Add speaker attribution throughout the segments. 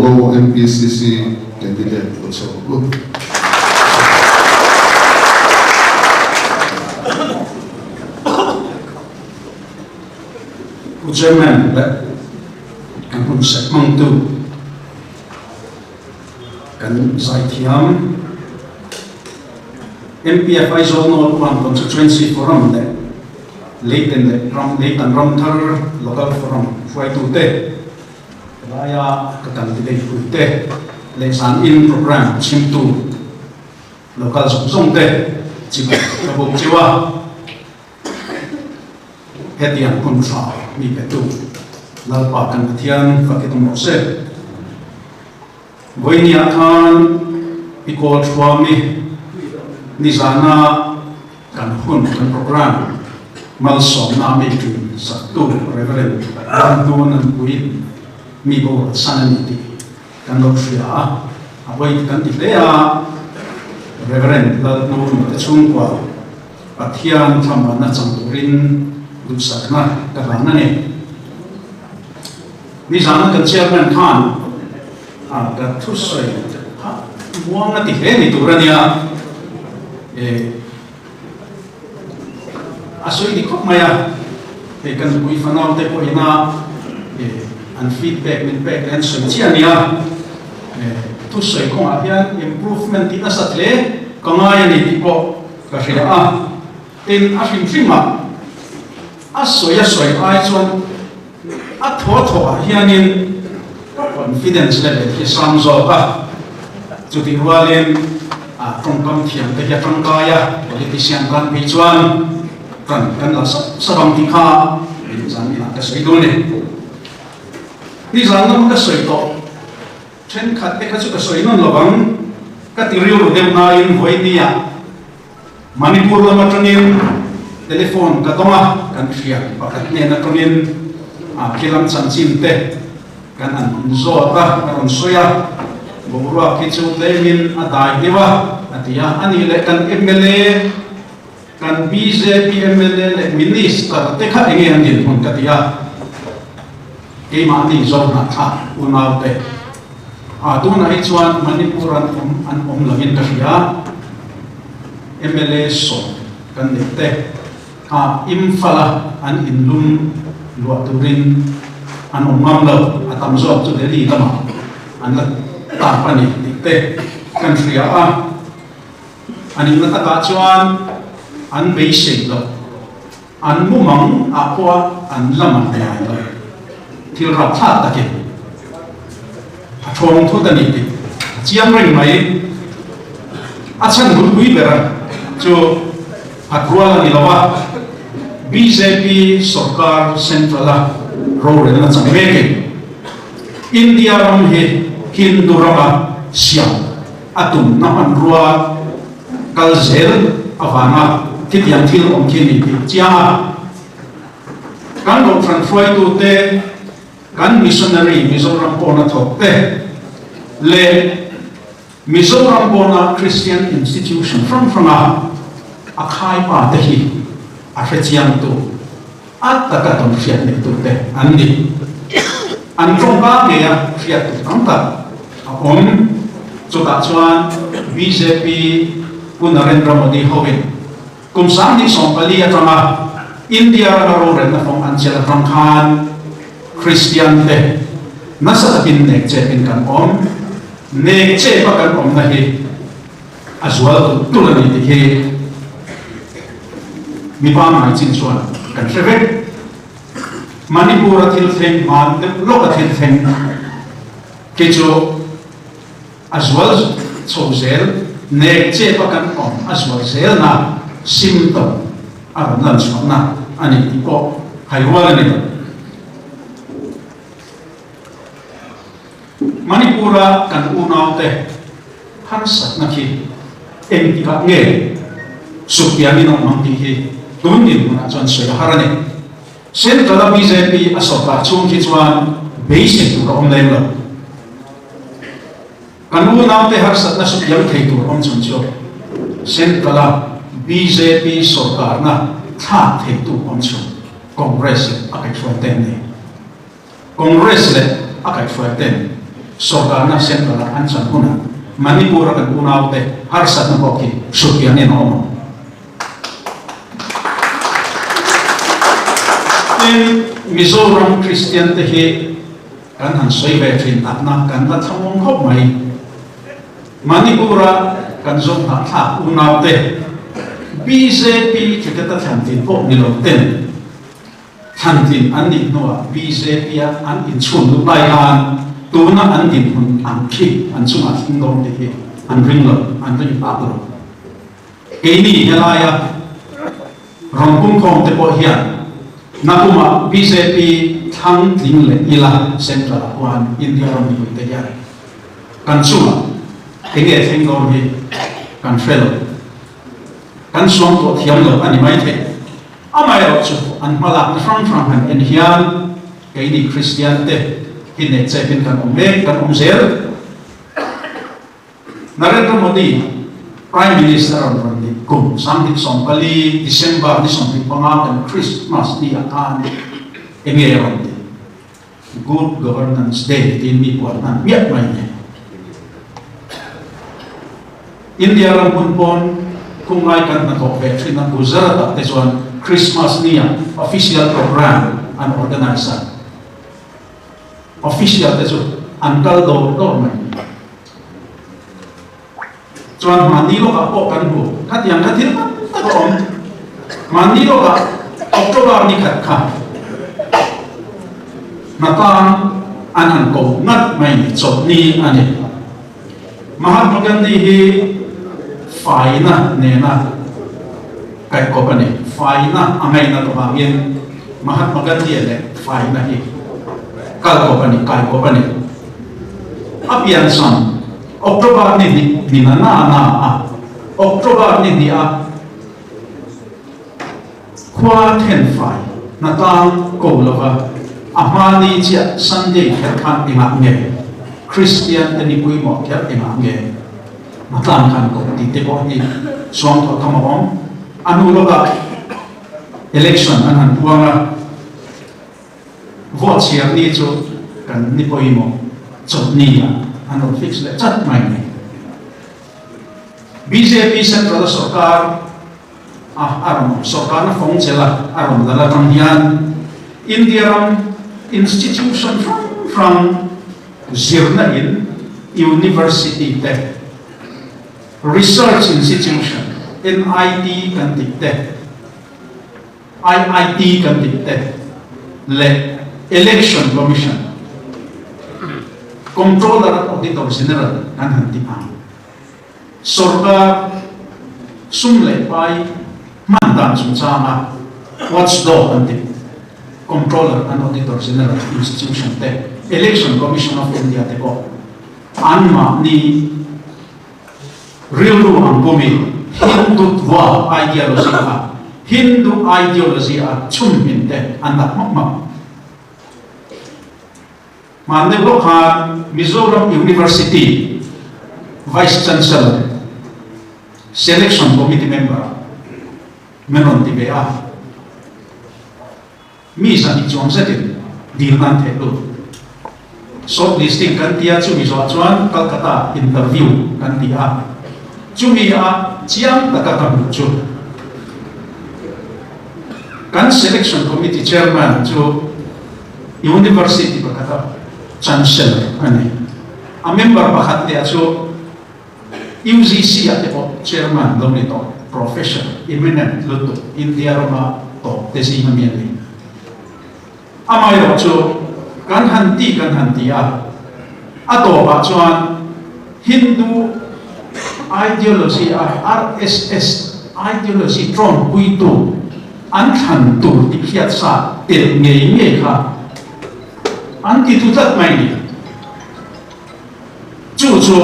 Speaker 1: Ngo MPCC candidate Rochhawklu.
Speaker 2: Pu Chairman leh kan hun sek hmangtu kan zaithiam MPF Aizawl North One Constituency Forum leh Leitan leh ram Leitan Ramthar Local Forum hruaitute helaia ka candidate puite leh zan in programme chhimtu local zawng zawng te chibai ka bawk cheu a. Hetiang hun tha mi petu Lalpa kan Pathian fak i tum rawh se. Vawinia khan i kawl thuami nizana kan hun kan program malsawmna mi ṭin saktu Reverend Ramtu Nanpui mi boral san a ni tih kan lo hria a, a vawi kan ti hle a, Reverend Lalhnur te chhungkua Pathian thlamuanna chang turin duhsakna ka hlan a ni. Nizana kan chairman khan a ka thusawi kha muang a ti hle ni tur a nia. E a sawi ni khawp mai a, hei kan nupui fanau te pawh ina e an feedback min pek leh an sawi chiah a nia. E thusawi kawngah hian improvement tih nasat hle ka ngai a ni tih pawh Ka hria a, tin a hrim hrim a, a sawi a sawi ai chuan a thaw thaw ah hianin ka confidence level hi a sang zawk a, chutih rualin a tawngkam thiam te hi a tangkai a, politician tan phei chuan tan kan la sap sap ang tih kha zan inah ka sawi dawn e. Nizan lam ka sawi tawh. Thenkhat te kha chu ka sawi nawn lo ang, ka ti rilru deuh nain vawinia Manipur lam atangin telephone ka dawng a, kan thian pakhat hnen atangin a khilam chanchin te kan han inzawt a, ka rawn sawi a, boruak hi chu tlemin a dai deuh a, a ti a, anih leh kan mla, kan bjp mla leh minister te kha enge an dinhmun ka ti a. Keimahni Zohnahthlak unaute ah tunah hi chuan Manipur an awm an awm lovin ka hria. Mla sawm kan neih te kha Imphal-a an inlum luah turin an awm ngam lo, a tam zawk chu Delhi lamah an la tap a ni tih te kan hria a. A nihna takah chuan an beisei loh. An mumang ah pawh an la man ngai lo. Thil rapthlak takin a thawng thut a ni tih a chiang reng mai. A chhan bulpui ber chu phat rual a ni lo a, bjp sorkar central a rorelna chang mekin India ram hi Hindu rama siam a tumna hmanrua kal zel avanga khitiang thil awm khi a ni tih a chiang a. Kan Kohhran hruaitute, kan missionary Mizoram pawna thawkte leh Mizoram pawna Christian institution hrang hranga a khaipa te hi a hrechiangtu, a taka tawn hriat neitute an ni. An tawngka ngeia hriat tur tam tak a awm. Chutah chuan bjp Pu Narendra Modi hoin kum 2014 atanga India rama rorelna fawng an chelh atang khan Kristian te nasa takin nek chepin kan awm. Nek chepa kan awmna hi a zual tulh tulh a ni tih hi mi pangngai chin chuan kan hre vek. Manipur a thil thleng hman deuh lawk a thil thleng khi chu a zual chho zel, nek chep a kan awm a zual zel na symptom a rawn lan chhuahna a ni tih pawh hai rual a ni lo. Manipur-a kan unaute harsatna khi engtikah nge sukpiangin a awm ang tih hi tun dinhmunah chuan sawi a har a ni. Central-a bjp a sawrkar chhung khi chuan beisei tur a awm lem lo. Kan unaute harsatna sukpiang thei tur awm chhun chu Central-a bjp sawrkarna thlak theitu awm chhun Congress leh a kaihhruaite an ni. Congress leh a kaihhruai ten Sorkarna Central ah an chan hunah Manipur a kan unaute harsatna pawh khi hruthianin a awm ang. Tin, Mizoram Kristian te hi kan han sawi ve thin takna kan la thlangawm khawp mai. Manipur a kan zawng hnahthlak unaute bjp ticket a thlan tlin pawh ni lo ten thlan tlin an nih hnuah bjp a an inchhun luh lai khan tuna an dinhmun an khi an chungah thleng dawn tih hi an ring lo, an ring phak lo. Keini helaia rawn pumkhawm te pawh hian nakumah bjp thlang tling leh ila Central ah khuan India ram mipui te hian kan chungah enge thleng dawn hi kan hre lo. Kan suam tawh thiam lo a ni mai thei. Amaherawhchu an hmalakna hrang hrang han en hian keini Kristian te hi neih chepin kan awm mek, kan awm zel. Narendra Modi, Prime Minister a rawn rawn ni kum 2014 December ni 25 kan Christmas ni ah khan enge a rawn ti? Good Governance Day tiin mi puan hman hmiah mai ni. India ram hmun pawn khunglai kan hnathawh ve thin a Gujarat ah te chuan Christmas ni ah official program an organise a. Official te chu an kal dawr dawr mai ni. Chuan mahni lawkah pawh kan hmu. Khatiang kha thil tam tak a awm. Mahni lawkah October ni khat kha hnatang an han ko ngat mai ni, chawlhni a ni. Mahatma Gandhi hi faina nena kaihkawp a ni. Faina a ngainat avangin Mahatma Gandhi-a leh faina hi kalkawp a ni, kaikawp a ni. A piancham October ni hnih ni na na na a, October ni hnih a khua thenfai hnatang ko lova a hma ni chiah Sunday kher khan engah nge Kristian te ni puimawh kher engah nge hnatlang khan ko tih te pawh hi suang tawh tham a awm. A hnu lawkah election an han puang a. Vote chhiar ni chu kan ni pawimawh chawlhni ah an rawn fix leh chat mai ni. Bjp Central a sorkar a a rawn awm sorkarna fawng chel a a rawn lal atang hian India ram institution hrang hrang zirna in university te research institution NIT kan tih te IIT kan tih te leh Election Commission, Comptroller and Auditor General kan han ti ang. Sorkar sum leh pai hman dan chungchanga watchdog an tih Comptroller and Auditor General institution te, Election Commission of India te pawh anmahni Rilru ang pumi Hindutva ideology a Hindu ideology a chhunhmin te an dak hmak hmak. Hmanni bawk khan Mizoram University Vice Chancellor Selection Committee member ah min rawn ti ve a. Mi 200 chuang zetin dil nan theih lut. Short listing kan ti a, chumi zawh chuan Calcutta interview kan ti a. Chumi a chiang taka ka hmuh chu kan selection committee chairman chu University pakhata chancellor a ni. A member pakhat leh chu UGC ah te pawh chairman lo ni tawh professor eminent lutuk India rama tawp te zinga mi a ni. Amaherawh chu kan han ti kan han ti a, a tawpah chuan Hindu ideology a RSS ideology tawngpuitu an thlan tur tih hriat sa telh ngei ngei kha an ti tu tlat mai ni. Chu chu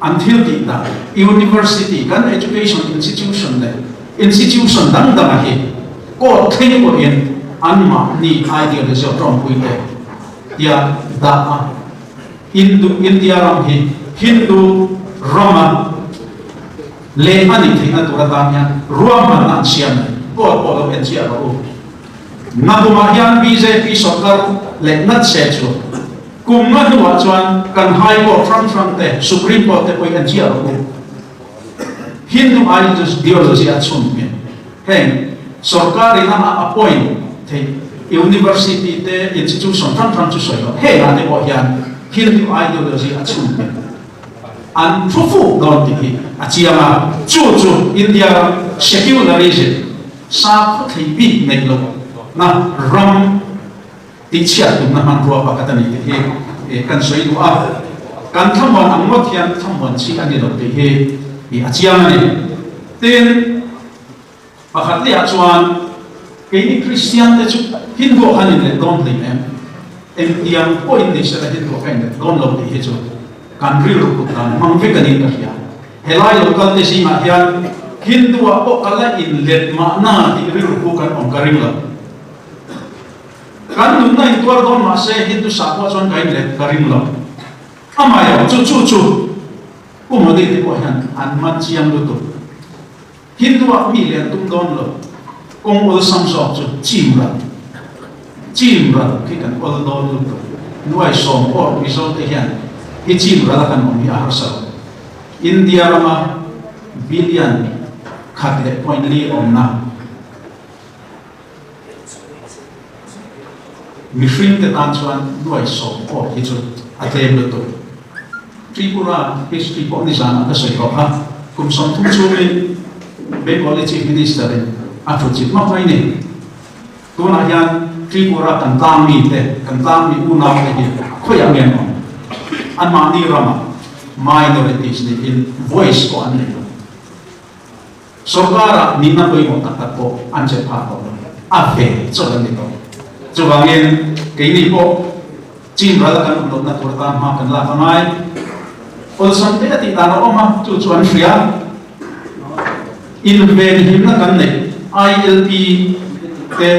Speaker 2: an thil tih dan University, kan education institution leh institution dang danga hi court thleng pawhin anmahni ideology a tawngpui te tia dah a. Hindu, India ram hi Hindu rama leh a nih theihna tur atan hian ruahmanna an siam a ni. Court pawh lo en chiah rawh u. Nakumah hian bjp sorkar leh nat se chu. Kum nga hnuah chuan kan High Court hrang hrang te, Supreme Court te pawhin an chiah rawh u. Hindu ideology a chhun hmel. Heng sorkar in a appoint theih University te, institution hrang hrang chu sawi loh. Hengah te pawh hian Hindu ideology a chhun hmel. An thu fuk dawn tih hi a chiang a, chu chu India ram secularism, sakhaw thei bik neih lohna ram tihchhiat tumna hmanrua pakhat a ni tih hi kan sawi duh a. Kan thlamuan ang ngawt hian thlamuan chi a ni lo tih hi a chiang a ni. Tin, pakhat lehah chuan keini Kristian te chu Hindu ah khan inlet dawn hlei em? Engtiang pawhin ni sela Hindu ah ka inlet dawn lo tih hi chu kan rilru kut dan hmang vek a niin ka hria. Helai local te zingah hian Hindu ah pawh ka la inlet mahna tih rilru pu kan awm ka ring lo. Kan nunna intuar dawn mahse Hindu sah pawh chuan ka inlet ka ring lo. Amaherawh chu chu chu Pu Modi te pawh hian an man chiang lutuk. Hindu-ah mi leh an tum dawn lo. Kawng awlsam zawk chu chim ral. Chim ral khi kan awl dawn lutuk. Nuai sawm pawh Mizo te hian hi chim ral a kan awm hi a harsa lo. India rama billion khat leh point li awmna mihring te tan chuan nuai sawm pawh hi chu a tlem lutuk. Tripura history pawh nizanah ka sawi tawh kha, kum 30 chungin Bengali Chief Minister in a thu chip hmak mai ni. Tunah hian Tripura kan tlang mi te, kan tlang mi unau te hi khawiah nge an awm? Anmahni ramah minorities niin voice pawh an nei lo. Sorkara nihna pawimawh tak tak pawh an che phah tawh lo, a ve chawlh an ni tawh. Chuvangin keini pawh chin ral kan awm lohna tur atan hma kan lak a ngai. Awlsam te a tih dan a awm a, chu chu an hria. Invenhimna kan neih ILP te,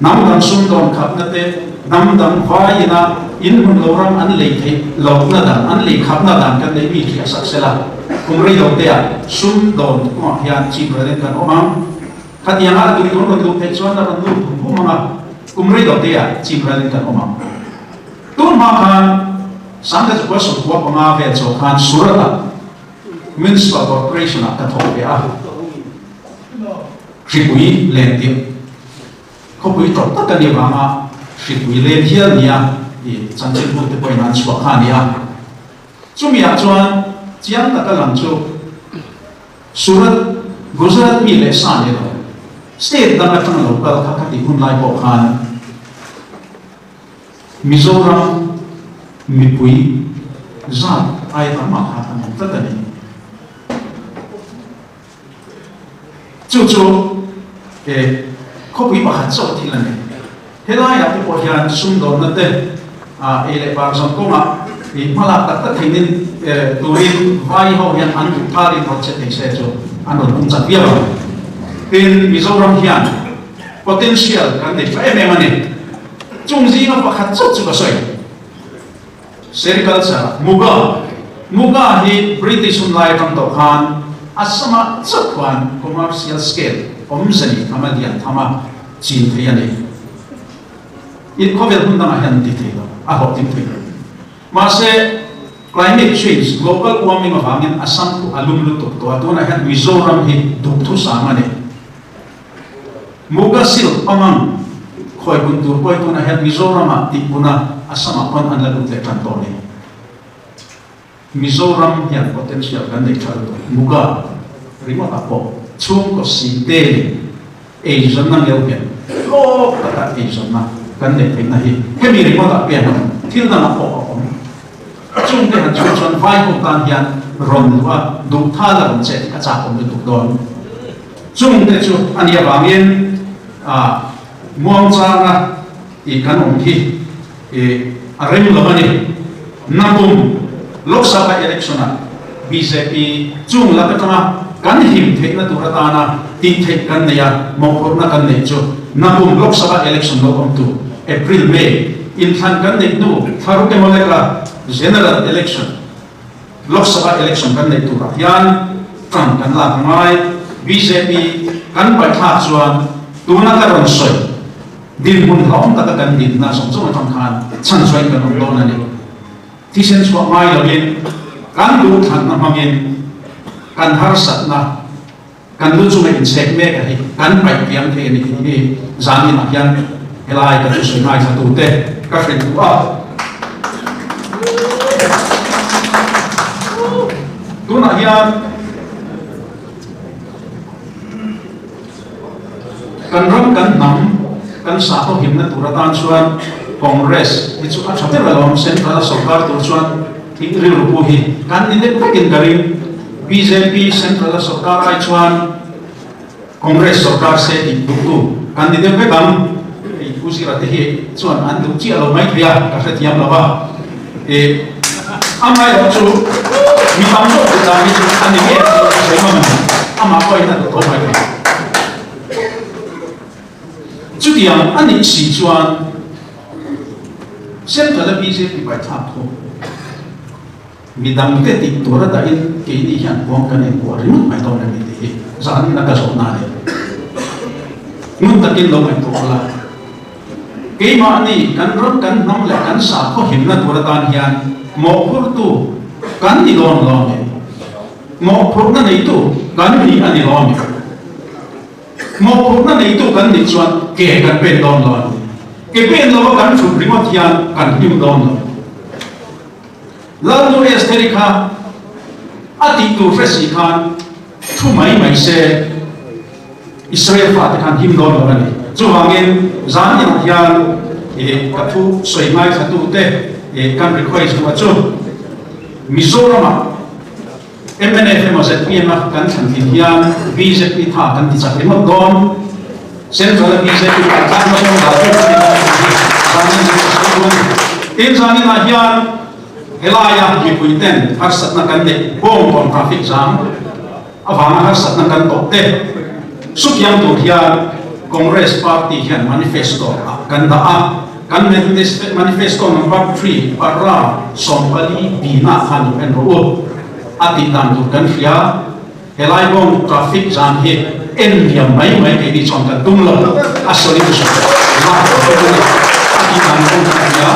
Speaker 2: Hnam dang sumdawn khapna te, hnam dang vaiina in hmun lo ram an lei theih lohna dan, an lei khapna dan kan neih mi hriah sak sela, kum rei lo teah sumdawn kawngah hian chip ralin kan awm ang. Khatianga a duh tur rawn luh theih chuan a rawn lut hum hum ang a, kum rei lo teah chip ralin kan awm ang. Tun hma khan Sangkachukua 95 vel chaw khan Surat-ah Municipal Corporation-ah ka thawk ve a. Hripui len tirh khawpui tawp tak a nih avanga hripui len hial nia i chanchinbu te pawhin an chhuah kha a ni a. Chumiah chuan chiang taka lang chu Surat, Gujarat mi leh sa ni lo, state dang atanga lo kal kha khatih hun lai pawh khan Mizoram mipui zat aia tam mah kha an awm tlat a ni. Chu chu e khawpui pakhat chauh thil a ni. Helaiah te pawh hian sumdawnna te ei leh bar zawng kawngah i hmalak tak tak theih nin turin vai ho hian an duh thalin rawn che thei se chu an rawn tum chak viau ang. Tin, Mizoram hian potential kan nei tha em em a ni. Chung zinga pakhat chauh chu ka sawi. Sericulture, Muga, Muga hi British hun lai atang tawh khan Assam-ah chauh khuan commercial scale awmze nei tham a lian tham a chin thei a ni. In khawvel hmun dangah hian an ti thei lo, a hlawhtling thei lo. Mahse, climate change, global warming avangin Assam khu a lum lutuk tawh a, tunah hian Mizoram hi duhthusam a ni. Muga silk pangang khawi hun tur pawh hi tunah hian Mizoramah tih huna Assam-ah pawn an la lut leh tan tawh a ni. Mizoram hian potential kan nei tha lutuk. Muga ringawtah pawh chhungkaw si te eizawnna ngeu hian hlawk taka eizawnna kan neih theihna hi hemi ringawtah pian a awm, thil dangah pawh a awm. Chungte han chhuah chuan vai ho tan hian rawn luh a duh thal a rawn chet a chak awm lutuk dawn. Chungte chu a nih avangin muangchanga i kan awm hi i a rem lo a ni. Nakum Lok Sabha election-ah bjp chung lak atanga kan him theihna tur atana tih theih kan nei a, mawhphurhna kan neih chu nakum Lok Sabha election lo awm tur April, May inthlan kan neih hnu thlaruk emaw leka General election Lok Sabha election kan neih turah hian ṭang kan lak a ngai. Bjp kan paih thlak chuan tuna ka rawn sawi. Dinhmun hlauhawm taka kan dinna zawng zawng atang khan chhan chuain kan awm dawn a ni. Thisen chhuah ngai lovin kan duhthlanna hmangin kan harsatna, kan lu chunga inchhek mek a hi kan paih tiam thei a ni tih hi zaninah hian helai ka thusawi ngaithlatute ka hrilh duh a. Tunah hian Kan ram kan hnam kan sah ho himna tur atan chuan Congress hi chu a tha ber alawm, Central a sorkar tur chuan tih rilru pawh hi kan ni deuh vekin ka ring. Bjp Central a sorkar ai chuan Congress sorkar se tih duhtu kan ni deuh vek ang. Hei Pu Zira te hi chuan an duh chiah lo mai thei a, ka hrethiam lo a. E amaherawh chu mi tam zawk duh dan hi chu a ni ngei tih ka sawi ngam a ni. Amah pawhin a duh tho mai thei. Chutiang a nih si chuan Central a bjp paithlak thu mi dangte tih tur a dahin keini hian kuang kan inkuah ringawt mai dawn a ni tih hi zanin a ka zawhna a ni. Ngun takin lo ngaihtuah la. Keimahni kan ram kan hnam leh kan sakhaw himna tur atan hian mawhphurtu kan ni dawn lo a ni. Mawhphurhna neitu kan ni a ni lo a ni. Mawhphurhna neitu kan nih chuan ke kan pen dawn lo a ni. Ke pen lova kan thut ringawt hian kan hlim dawn lo. Lalnu Estheri kha a tih tur hre si khan thu mai mai se. Israel fate khan him dawn lo a ni. Chuvangin zan inah hian ih ka thu sawi ngaithlatute ih kan request duh a chu Mizoramah mnf emaw zpm a kan thlan thin hian bjp tha kan ti chak ringawt dawn. Central a bjp kan thlan hma zawng dah pawh kan ti dawn tih hi zan in ka sawi duh a ni. Tin zan inah hian helaia mipui ten harsatna kan neih bawngkawn traffic jam Avanga harsatna kan tawh te suthiam tur hian Congress party hian manifesto ah kan dah a, kan manifesto number 3 para 14 bina khan lo en rawh u a tih dan tur kan hria. Helai bawng traffic jam hi en liam mai mai keini chuan kan tum lo, a solution lak tur a ni a tih dan pawh kan hria.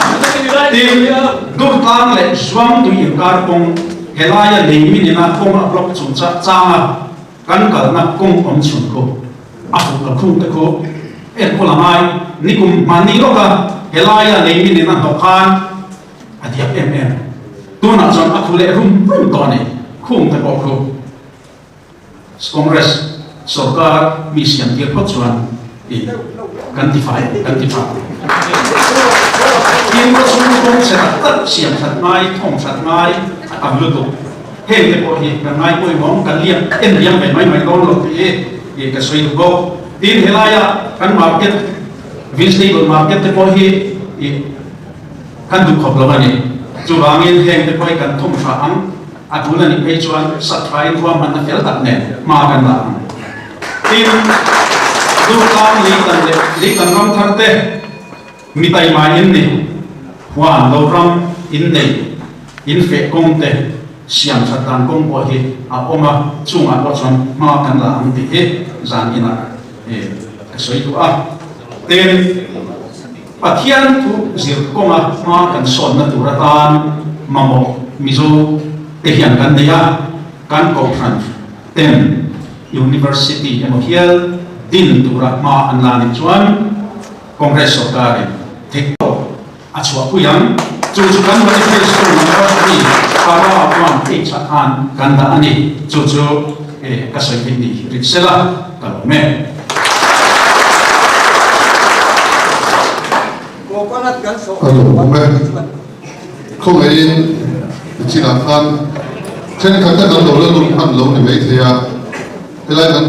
Speaker 2: Tin, Durtlang leh Zuangtui inkar kawng Helaia lei minina kawng a block chung chah changa kan kalna kawng awm chhun khu a fuh lo khung te khu enkawl a ngai. Nikum hmanni lawka helaia lei minina hnawh khan a diak em em. Tunah chuan a khu leh rum rum tawh a ni. Khung te pawh khu Congress sorkar mi siam tir phawt chuan i kan ti fai kan ti tha. Tin khaw chhung kawng chhe tak tak siam that ngai thawng that ngai a tam lutuk. Heng te pawh hi kan ngai pawimawh kan liam en liam ve mai mai dawn lo tih hi i ka sawi duh bawk. Tin helaia kan market vegetable market te pawh hi i kan duh khawp lo a ni. Chuvangin heng te pawh hi kan thawm hra ang. A tul a nih phei chuan sathain ruahmanna fel tak nen hma kan la ang. Tin, Durtlang Leitan leh Leitan ram thar te mi taima in ni, huan lo ram in nei, in feh kawng te siam that dan kawng pawh hi a awm a, chungah pawh chuan hma kan la ang tih hi zan inah ka sawi duh a. Tin, Pathian thu zir kawnga hma kan sawnna tur atan mamawh Mizo te hian kan nei a, kan Kohhran ten University emaw hial din tura hma an la nih chuan Congress sorkarin theihtawp a chhuahpui ang. Chu chu kan manifesto number 3 para 1 page ah khan kan dah a ni. Chu chu ka sawi theih ni rit sela ka lawm e.
Speaker 1: Ka lawm e. Khawngaihin chinah khan thenkhat te kan lo la lut hman lo ni maithei a, helai kan.